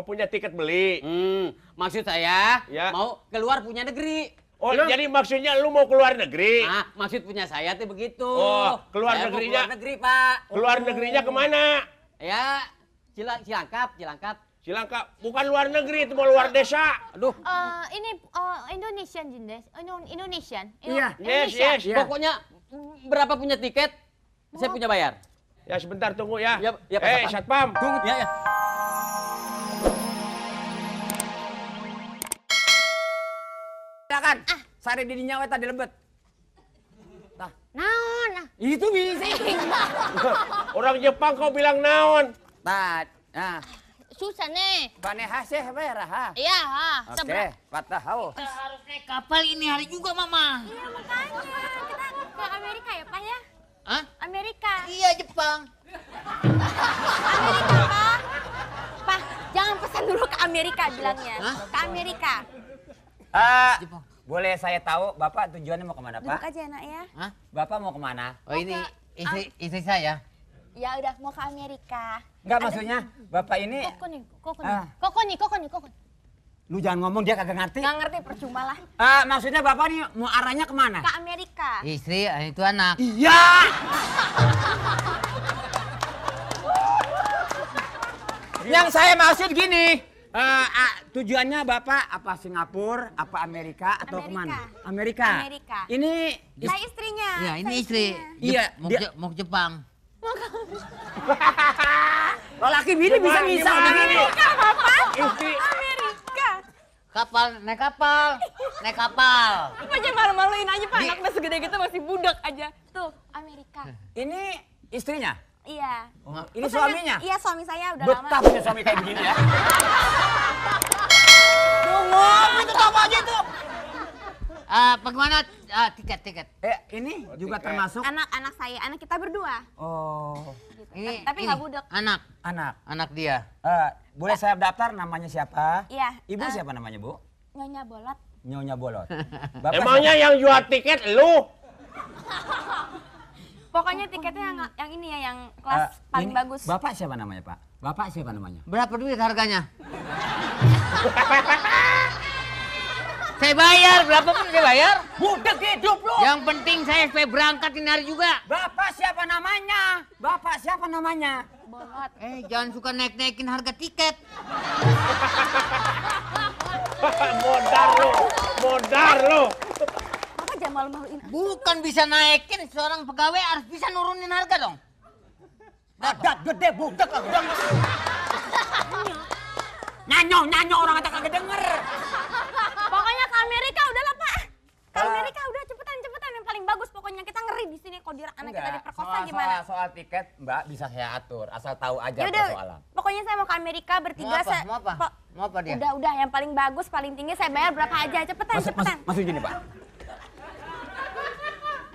Mau punya tiket beli. Maksud saya Ya. mau keluar punya negeri. Oh, jadi maksudnya lu mau keluar negeri? Maksud punya saya tuh begitu. Oh, keluar Saya mau negerinya? keluar negeri, Pak. Keluar negerinya kemana? Ya, Cilangkap. Cilangkap. Bukan luar negeri, itu mau luar desa. Aduh. Ini Indonesian Jindes. Indonesian. Yes. Indonesia. Pokoknya berapa punya tiket? Saya punya bayar. Ya sebentar tunggu ya. Ya, Pak Satpam. Tunggu. Ya. Silakan. Sari di nyawa tadi lebet. Naon? Itu bisa. Orang Jepang kau bilang naon. Nah, Susah nih. bane haseh bayar ha. Iya, Oke, patah hau. Kita harus naik kapal ini hari juga, Mama. Iya makanya kita ke Amerika ya Pak ya? Hah? Amerika. Iya, Jepang. Amerika Pak. Pak, jangan pesan dulu ke Amerika bilangnya. Ke Amerika. Boleh saya tahu Bapak tujuannya mau kemana, Duduk Pak? aja nak ya. Hah? Bapak mau kemana? Oh, ini istri saya. Ya udah mau ke Amerika. Enggak maksudnya Bapak ini Kokoni. lu jangan ngomong dia kagak ngerti. Nggak ngerti percuma lah. Maksudnya Bapak ini mau arahnya kemana? Ke Amerika. Istri, itu anak. Iya. Yang saya maksud gini, tujuannya Bapak apa Singapura, apa Amerika atau Amerika. kemana? Amerika. Amerika. Ini Saya istrinya. Iya, ini saya istri. istrinya. Iya, Mau ke Jepang. kalau laki bini bisa Gimana begini. nih? Istri. Amerika. Naik kapal. Apa aja malu-maluin aja Pak, anak udah segede gitu masih budak aja. Tuh, Amerika. Ini istrinya. Iya. Ini suaminya. Iya, suami saya udah Betah lama. punya suami kayak begini ya. Ngomong itu apa aja itu? Bagaimana tiket? Ini juga termasuk. Anak-anak saya, anak kita berdua. Oh, Gitu. Ini, Tapi nggak budak. Anak dia. Boleh saya daftar namanya siapa? Iya. Ibu siapa namanya, Bu? Nyonya Bolot. Nyonya Bolot. Bapak Emangnya yang jual tiket lu? Pokoknya tiketnya yang ini ya, yang kelas paling ini bagus. Bapak siapa namanya, Pak? Bapak siapa namanya? Berapa duit harganya? Saya bayar, berapapun saya bayar. Budak hidup lu. Yang penting saya supaya berangkat ini hari juga. Bapak siapa namanya? Bapak siapa namanya? Bolot. Jangan suka naik-naikin harga tiket. Modar lu. Bapak jangan malu-maluin. Bukan bisa naikin, seorang pegawai harus bisa nurunin harga dong. Adat gede budak lah. Nyanyo orang kata kagak denger. Pokoknya ke Amerika udahlah Pak. Ke Amerika udah cepetan yang paling bagus. Pokoknya kita ngeri di sini kalau anak kita diperkosa gimana. Soal tiket Mbak bisa saya atur, asal tahu aja Yaudah, persoalan. pokoknya saya mau ke Amerika bertiga. Mau apa dia? Udah yang paling bagus, paling tinggi saya bayar berapa aja. Cepetan. Maksud gini, Pak.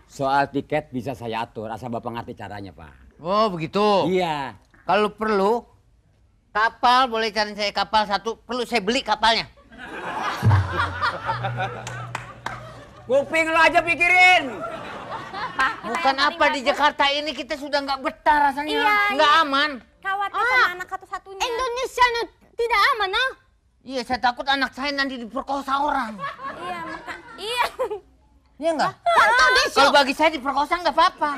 Soal tiket bisa saya atur, asal Bapak ngerti caranya, Pak. Oh begitu. Iya. Kalau perlu kapal, boleh cari saya kapal satu. Perlu saya beli kapalnya. Kuping lo aja pikirin. Pak, kita Bukan yang paling apa di bagus. Jakarta ini kita sudah nggak betah rasanya, Iya, nggak iya. aman. Khawatir sama anak satu-satunya. Indonesia tidak aman, nah. Iya, saya takut anak saya nanti diperkosa orang. Iya, iya. Iya nggak? Kalau bagi saya diperkosa nggak apa-apa.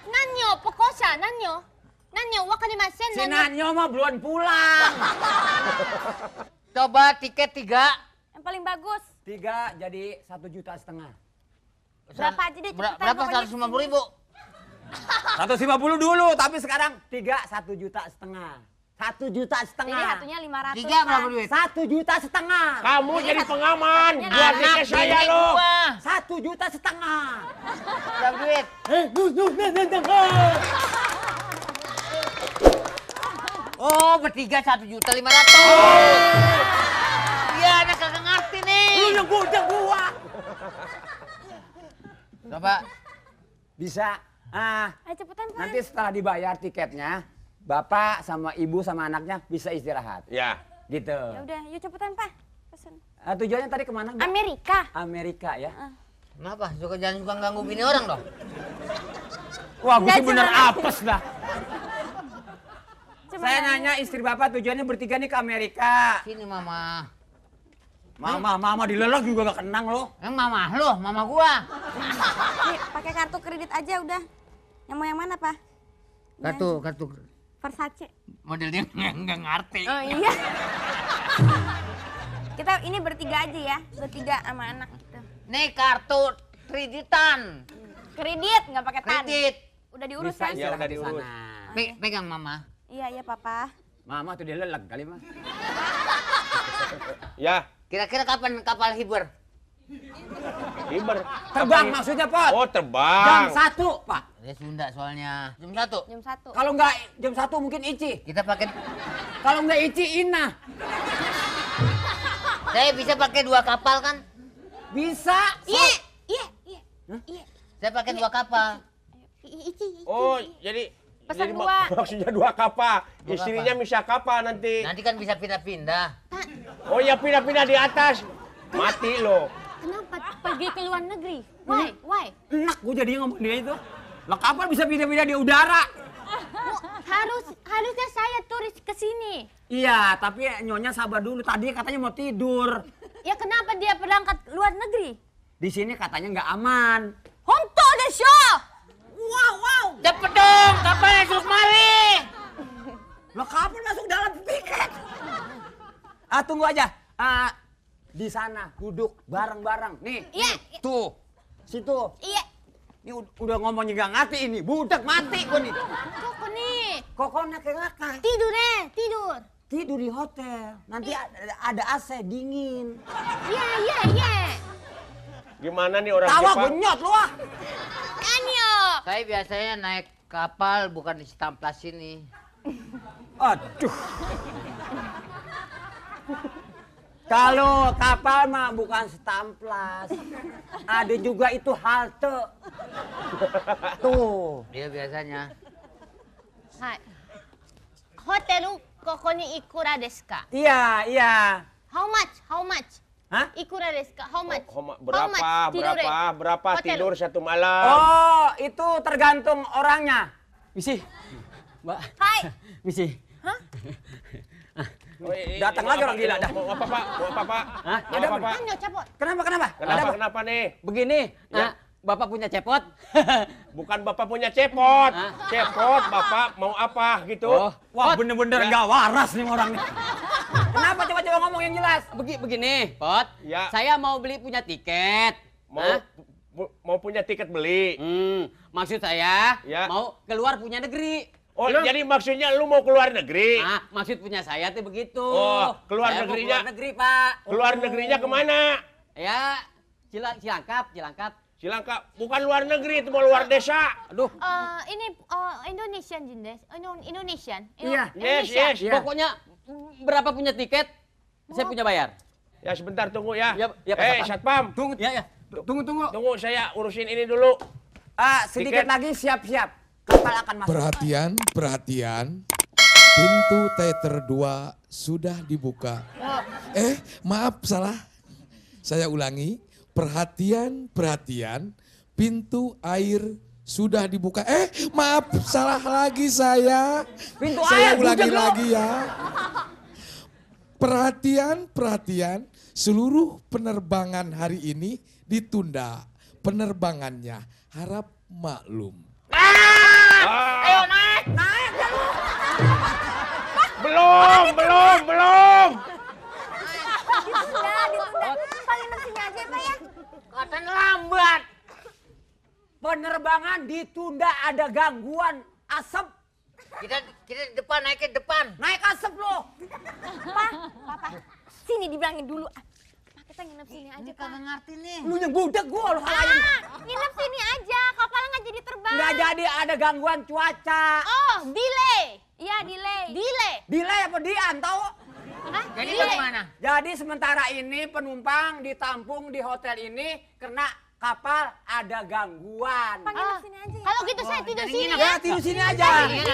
Nanyo, pokoknya, Nanyo, wakarimasen, Si Nanyo mah belum pulang. Coba tiket 3. Yang paling bagus. 3 jadi 1,5 juta. Berapa aja deh, cepetan, Berapa? pokoknya 150.000? 150 dulu, tapi sekarang 3 1,5 juta. 1,5 juta. Jadi satunya 500. 3 berapa duit? 1,5 juta. Kamu jadi pengaman. Anak Buat tiket saya bini lo. gua. 1,5 juta. Berapa duit? Oh, bertiga 1.500.000. Iya, anak kagak ngerti nih. Lu yang gudeg gua. Coba. Bisa. Ayo cepetan, Pak. Nanti setelah dibayar tiketnya, Bapak sama Ibu sama anaknya bisa istirahat. Ya. Gitu. Ya udah, yuk cepetan, Pak. Pesen. Tujuannya tadi kemana, Bu? Amerika. Amerika ya. Kenapa? Jangan suka ganggu bini orang dong. Wah, gue Nggak sih bener cuma- apes dah. Cuma Saya nanya istri bapak tujuannya bertiga nih ke Amerika. Sini mama. Mama dilelak juga gak kenang loh. Yang mama lo, mama gua. Nih, pakai kartu kredit aja udah. Yang mau yang mana, Pak? Kartu. Versace. Modelnya nggak ngerti. Oh iya. Kita ini bertiga aja ya, bertiga sama anak gitu. Nih kartu kreditan. Kredit nggak pakai tan. Kredit. Udah diurus Bisa kan? Ya, istirahat udah di diurus. sana. Pegang mama. Iya, Papa. Mama tuh dilelak kali mah. Ya, Kira-kira kapan kapal hibur? Iber. Terbang maksudnya, Pot. Oh, Jam terbang. 1, Pak. Dia Sunda soalnya. Jam 1. Jam 1. Kalau nggak jam 1 mungkin Ici. Kita pakai. Kalau nggak Ici, Ina. Saya bisa pakai 2 kapal kan? Bisa. Iya. Saya pakai 2 kapal. Oh, jadi Pesan jadi dua. maksudnya 2 kapal. Dua Istrinya kapal. bisa kapal nanti. Nanti kan bisa pindah-pindah. Oh ya, pindah-pindah di atas. Mati lo. Kenapa pergi ke luar negeri? Why? Enak gue jadinya ngomong dia itu. Lah kapal bisa pindah-pindah di udara. Harusnya saya turis ke sini. Iya, tapi Nyonya sabar dulu. Tadi katanya mau tidur. Ya kenapa dia berangkat luar negeri? Di sini katanya nggak aman. Honto de show. Wow. Cepet dong, kapalnya suruh mari. Lah kapal masuk dalam tiket. Tunggu aja. Di sana duduk bareng-bareng. Nih, Iya. nih, tuh. Situ. Iya. Ini udah ngomongnya nggak ngerti ini. Budak mati gue nih. Kok nih? Kokona kayak ngakak. Tidur. Tidur di hotel. Nanti ada AC dingin. Iya. Gimana nih orang Tawa Jepang? genyot lu ah. Anyo. Saya biasanya naik kapal bukan di Stamplas ini. Aduh. Kalau kapal mah bukan Stamplas. Ada juga itu halte. Tuh. Dia biasanya. Hai. Hotel koko ni ikura desu ka? Iya. How much? Hah? Ikura desu ka? How much? Berapa Hotel. tidur satu malam? Oh, itu tergantung orangnya. Misi. Mbak. Hai. Misi. Oh, Datang lagi orang gila dah. Mau apa, Pak? Hah? Mau Ada apa, apa? Pak? Anyo capot. Kenapa? Ada apa? Kenapa nih? Begini, Ya. Bapak punya cepot. Bukan Bapak punya cepot. Hah? Cepot, Bapak mau apa gitu? Oh, Wah, Pot. bener-bener Ya. nggak waras nih orang nih. Kenapa coba ngomong yang jelas? Begini, Pot. Ya. Saya mau beli punya tiket. Mau Hah? mau punya tiket beli. Maksud saya Ya. mau keluar punya negeri. Oh, jadi maksudnya lu mau keluar negeri? Maksud punya saya tuh begitu. Oh, keluar Saya mau negerinya- keluar negeri, Pak. Keluar negerinya kemana? Ya, Cilangkap. Cilangkap. Bukan luar negeri, itu mau luar desa. Aduh, Ini Indonesian Jindes. Indonesian. Iya. Yes. Iya. pokoknya berapa punya tiket, saya punya bayar. Ya sebentar tunggu ya. Ya, Pak Satpam. Tunggu. Ya. Tunggu. Tunggu saya urusin ini dulu. Sedikit Tiket. lagi siap-siap. Kapal akan masuk. Perhatian. Pintu teater 2 sudah dibuka. Maaf salah. Saya ulangi. Perhatian. Pintu air sudah dibuka. Maaf salah lagi saya. Pintu Saya air, ulangi budak lu. lagi ya. Perhatian. Seluruh penerbangan hari ini ditunda. Penerbangannya harap maklum. Ayo naik. Belum. Ditunda. Paling mesinnya aja Pak ya. Katanya lambat. Penerbangan ditunda, ada gangguan asap. Kita di depan, naik ke depan. Naik asap loh. Papa. Sini dibilangin dulu. Kita nginep sini aja, Ini Pak. kagak ngerti nih. Lu yang budak gua lu halain. Nginep sini aja. Kapalnya nggak jadi terbang. Nggak jadi, ada gangguan cuaca. Oh, delay. Iya, delay. Delay apa dian tau? Hah? Jadi Delay. bagaimana? Jadi sementara ini penumpang ditampung di hotel ini karena kapal ada gangguan. Nginep sini aja ya. Kalau gitu saya tidur sini Ya ya. tidur sini aja. Iya.